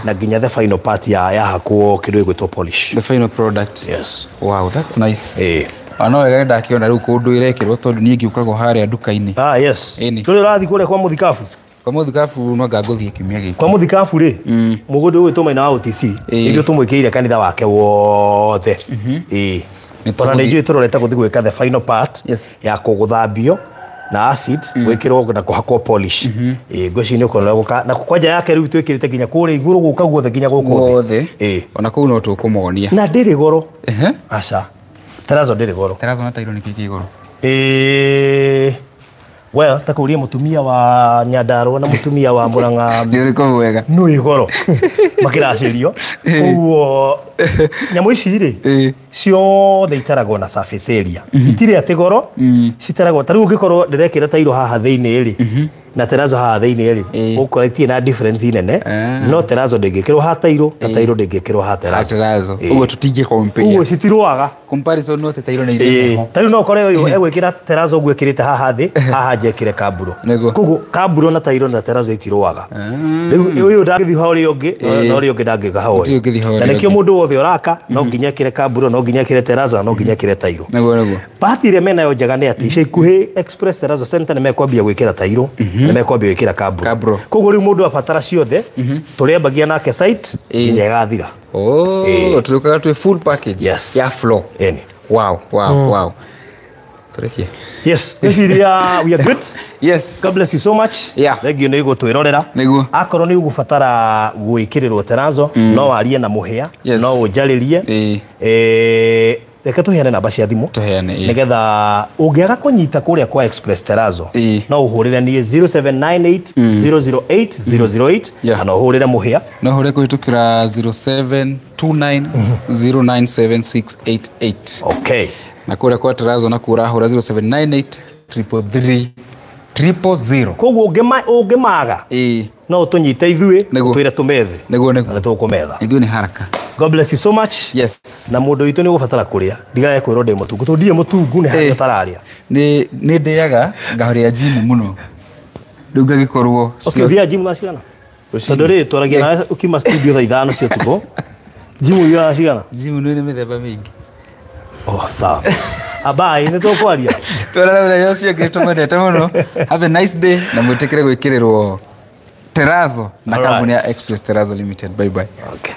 na nginya the final part ya yahakwo kĩndũ gĩgwĩtwo polish. The final product. Yes. Wow, that's nice. No wega ndakĩona rĩu kũndũ ĩrekĩrwo tondũ niĩ ngĩũkagwo harĩa nduka-inĩ. Yes. Tũrĩ ũrathiĩ kũrĩa kwa mũthikabu. Kwa mũthikabu no anga ngũthiĩ kiumia gĩkĩ. Kwa mũthikabu rĩ, mũgũnda ũyũ ũgwĩtwo Maina wa OTC, nĩguo tũmwĩkĩrĩire kanitha wake wothe. Tondũ nĩ njũĩ tũrorete gũthiĩ gwĩka the final part ya kũgũthambio na acid, gwĩkĩrwo na kũhakwo polish. Ngwĩciria nĩ ũkona gũka na kwanja yake rĩu twĩkĩrĩte nginya kũrĩa igũrũ gũka guothe nginya gũkũ thĩ. Ona kũu no tũkũmonia. Na ndĩrĩ goro. Aca. Terrazzo ndĩrĩ goro. Terrazzo na tairo nĩ kĩĩ kĩ goro? Well, ta kũria mũtumia wa Nyandarua na mũtumia wa Murang'a. Nĩ ũrĩkũ mwega? Nũ ĩ goro. Makĩracĩrio. Koguo nyamũ ici rĩ, ciothe itaragwo na surface area. Itirĩ atĩ goro, citaragwo. Ta rĩu ũngĩkorwo ndĩrekĩra tairo haha thĩinĩ rĩ, na terrazzo haha thĩinĩ rĩ, ũgũkora itirĩ na difference nene, no terrazzo ndĩngĩkĩrwo ha tairo, na tairo ndĩngĩkĩrwo ha terrazzo. Ũguo tũtingĩ compare. Ũguo citirũaga. Comparison no atĩ tairo nĩ irĩ heho. Ta rĩu no ũkore ũyũ egwĩkĩra terrazzo ũguo ĩkĩrĩte haha thĩ, haha njekĩre kamburo. Koguo kamburo na tairo na terrazzo itirũaga. Rĩu ũyũ ndangĩthiĩ ha ũrĩa ũngĩ, na ũrĩa ũngĩ ndangĩka ha ũyũ. Na nĩkĩo mũndũ wothe ũraka no nginya ekĩre kamburo, no nginya ekĩre terrazzo, na no nginya ekĩre tairo. Nĩguo, nĩguo. Bahati ĩrĩa menayo njega nĩ atĩ ica ikuhĩ Express Terrazzo Center nĩ mekwambia gwĩkĩra tairo. Nĩ mekwambia gwĩkĩra kaburo. Kaburo. Koguo rĩu mũndũ abatara ciothe, tũrĩambagia nake site nginya ĩgathira. Oh, tũrĩũkaga twĩ full package Yes. ya floor. Ĩni. Wow. Tũrĩkie. Yes, ngwĩciria we are good. Yes. God bless you so much. Yeah. Thank you nĩ gũtwĩrorera. Nĩguo. Akorwo nĩ ũgũbatara gwĩkĩrĩrwo terazo, no warie na mũhĩa, Yes. no ũnjarĩrie. Ĩĩ. Reke tũheane namba cia thimũ. Tũheane, ĩĩ. Nĩgetha ũngĩaga kũnyita kũrĩa kwa Express Terrazzo, Ĩĩ. no ũhũrĩre niĩ 0798 008 008 Yeah. kana ũhũrĩre mũhĩa. No hũre kũhĩtũkĩra 0729 097688. Okay. Na kũrĩa kwa Terrazzo nakuo ũrahũra 0798 333 000. Koguo ũngĩmaga Ĩĩ. no ũtũnyite ithuĩ, Nĩguo. ũtwĩre tũmethe. Nĩguo, nĩguo. Na nĩtũkũmetha. Ithuĩ nĩ haraka. God bless you so much. Yes. Na mũndũ witũ nĩ ũgũbatara kũrĩa, ndigae kwĩrwo ndĩ mũtungu tondũ ndirĩ mũtungu, nĩ harĩa Ĩĩ. ũtararĩa. Nĩ ndĩaga ngarĩa gym mũno. Rĩu ngagĩkorwo Okay, ũthiaga gym thaa cigana? Rũcinĩ. Tondũ rĩ twaragia nawe ũkiuma studio thaa 5 cia ũtukũ. Gym ũthiaga cigana? Gym nĩ mĩthemba mĩingĩ. Oh, sawa. Abai, nĩ tũkwaria. Twerana mũthenya ũcio ũngĩ, tũmwendete mũno. Have a nice day na mwĩtĩkĩre gwĩkĩrĩrwo Terrazzo na Alright. kambuni ya Express Terrazzo Limited. Bye bye. Okay.